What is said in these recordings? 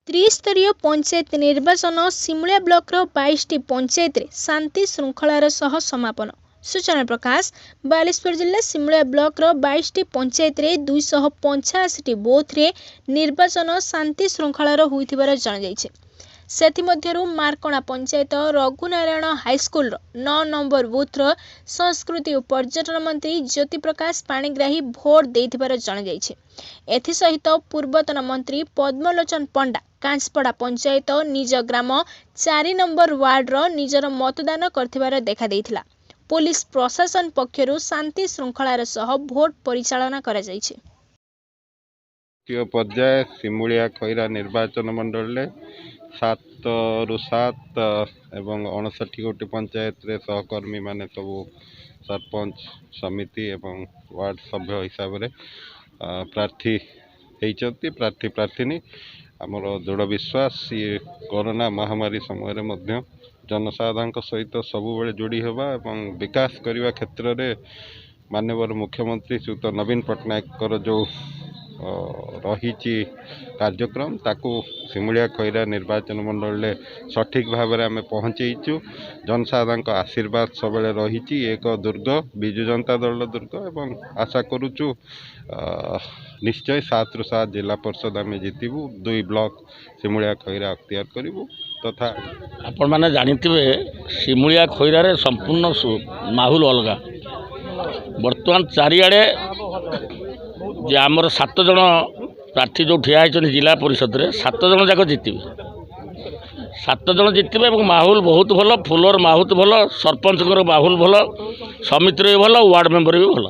ତ୍ରିସ୍ତରୀୟ ପଞ୍ଚାୟତ ନିର୍ବାଚନ ସିମୁଳିଆ ବ୍ଲକର 22ଟି ପଞ୍ଚାୟତରେ ଶାନ୍ତି ଶୃଙ୍ଖଳାର ସହ ସମାପନ। ସୂଚନା ପ୍ରକାଶ, ବାଲେଶ୍ୱର ଜିଲ୍ଲା ସିମୁଳିଆ ବ୍ଲକର 22ଟି ପଞ୍ଚାୟତରେ 285ଟି ବୁଥରେ ନିର୍ବାଚନ ଶାନ୍ତି ଶୃଙ୍ଖଳାର ହୋଇଥିବାର ଜଣାଯାଇଛି। ସେଥିମଧ୍ୟରୁ ମାର୍କଣା ପଞ୍ଚାୟତ ରଘୁନାରାୟଣ ହାଇସ୍କୁଲର 9 ନମ୍ବର ବୁଥର ସଂସ୍କୃତି ଓ ପର୍ଯ୍ୟଟନ ମନ୍ତ୍ରୀ ଜ୍ୟୋତିପ୍ରକାଶ ପାଣିଗ୍ରାହୀ ଭୋଟ ଦେଇଥିବାର ଜଣାଯାଇଛି। ଏଥିସହିତ ପୂର୍ବତନ ମନ୍ତ୍ରୀ ପଦ୍ମଲୋଚନ ପଣ୍ଡା କାଞ୍ଚପଡ଼ା ପଞ୍ଚାୟତ ନିଜ ଗ୍ରାମ 4 ନମ୍ବର ୱାର୍ଡର ନିଜର ମତଦାନ କରିଥିବାର ଦେଖାଦେଇଥିଲା। ପୋଲିସ ପ୍ରଶାସନ ପକ୍ଷରୁ ଶାନ୍ତି ଶୃଙ୍ଖଳାର ସହ ଭୋଟ ପରିଚାଳନା କରାଯାଇଛି। ଦ୍ୱିତୀୟ ପର୍ଯ୍ୟାୟ ସିମୁଳିଆ ଖଇରା ନିର୍ବାଚନ ମଣ୍ଡଳୀରେ 7ରୁ 7 ଏବଂ 59 ଗୋଟି ପଞ୍ଚାୟତରେ ସହକର୍ମୀମାନେ ସବୁ ସରପଞ୍ଚ, ସମିତି ଏବଂ ୱାର୍ଡ଼ ସଭ୍ୟ ହିସାବରେ ପ୍ରାର୍ଥୀ ହେଇଛନ୍ତି, ପ୍ରାର୍ଥୀ ପ୍ରାର୍ଥିନୀ। ଆମର ଦୃଢ଼ ବିଶ୍ୱାସ, ଇଏ କରୋନା ମହାମାରୀ ସମୟରେ ମଧ୍ୟ ଜନସାଧାରଣଙ୍କ ସହିତ ସବୁବେଳେ ଯୋଡ଼ି ହେବା ଏବଂ ବିକାଶ କରିବା କ୍ଷେତ୍ରରେ ମାନ୍ୟବର ମୁଖ୍ୟମନ୍ତ୍ରୀ ଶ୍ରୀଯୁକ୍ତ ନବୀନ ପଟ୍ଟନାୟକଙ୍କର ଯେଉଁ ରହିଛି କାର୍ଯ୍ୟକ୍ରମ, ତାକୁ ସିମୁଳିଆ ଖଇରା ନିର୍ବାଚନ ମଣ୍ଡଳୀରେ ସଠିକ୍ ଭାବରେ ଆମେ ପହଞ୍ଚେଇଛୁ। ଜନସାଧାରଣଙ୍କ ଆଶୀର୍ବାଦ ସବୁବେଳେ ରହିଛି। ଏକ ଦୁର୍ଗ ବିଜୁ ଜନତା ଦଳର ଦୁର୍ଗ ଏବଂ ଆଶା କରୁଛୁ ନିଶ୍ଚୟ 7ରୁ 7 ଜିଲ୍ଲା ପରିଷଦ ଆମେ ଜିତିବୁ, 2 ବ୍ଲକ ସିମୁଳିଆ ଖଇରା ଅକ୍ତିଆର କରିବୁ। ତଥା ଆପଣମାନେ ଜାଣିଥିବେ, ସିମୁଳିଆ ଖଇରାରେ ସମ୍ପୂର୍ଣ୍ଣ ମାହୁଲ ଅଲଗା। ବର୍ତ୍ତମାନ ଚାରିଆଡ଼େ ଯେ ଆମର 7 ଜଣ ପ୍ରାର୍ଥୀ ଯେଉଁ ଠିଆ ହେଇଛନ୍ତି ଜିଲ୍ଲା ପରିଷଦରେ, 7 ଜଣ ଯାକ ଜିତିବେ, 7 ଜଣ ଜିତିବେ ଏବଂ ମାହୁଲ ବହୁତ ଭଲ, ଫୁଲର ମାହୁଲ ଭଲ, ସରପଞ୍ଚଙ୍କର ମାହୁଲ ଭଲ, ସମିତିର ବି ଭଲ, ୱାର୍ଡ଼ ମେମ୍ବର ବି ଭଲ।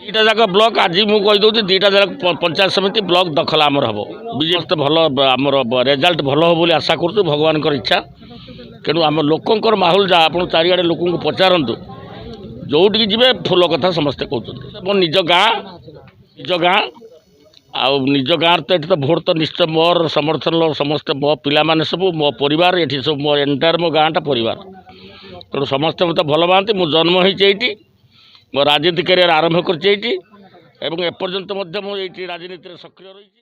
2ଟା ଯାକ ବ୍ଲକ ଆଜି ମୁଁ କହିଦେଉଛି, 2ଟା ଯାକ ପଞ୍ଚାୟତ ସମିତି ବ୍ଲକ ଦଖଲ ଆମର ହେବ। ବିଜେପି ଭଲ, ଆମର ରେଜଲ୍ଟ ଭଲ ହେବ ବୋଲି ଆଶା କରୁଛୁ, ଭଗବାନଙ୍କର ଇଚ୍ଛା। ତେଣୁ ଆମ ଲୋକଙ୍କର ମାହୁଲ ଯାହା, ଆପଣ ଚାରିଆଡ଼େ ଲୋକଙ୍କୁ ପଚାରନ୍ତୁ, ଯେଉଁଠିକି ଯିବେ ଫୁଲ କଥା ସମସ୍ତେ କହୁଛନ୍ତି। ମୋ ନିଜ ଗାଁ, ନିଜ ଗାଁ ଆଉ ନିଜ ଗାଁରେ ତ ଏଠି ତ ଭୋଟ ତ ନିଶ୍ଚୟ ମୋର ସମର୍ଥନ ସମସ୍ତେ, ମୋ ପିଲାମାନେ ସବୁ, ମୋ ପରିବାର ଏଠି ସବୁ, ମୋ ଏଣ୍ଟାୟାର ମୋ ଗାଁଟା ପରିବାର। ତେଣୁ ସମସ୍ତେ ମୋତେ ଭଲ ପାଆନ୍ତି। ମୁଁ ଜନ୍ମ ହେଇଛି ଏଇଠି, ମୋ ରାଜନୀତି କ୍ୟାରିୟର ଆରମ୍ଭ କରିଛି ଏଇଠି ଏବଂ ଏପର୍ଯ୍ୟନ୍ତ ମଧ୍ୟ ମୁଁ ଏଇଠି ରାଜନୀତିରେ ସକ୍ରିୟ ରହିଛି।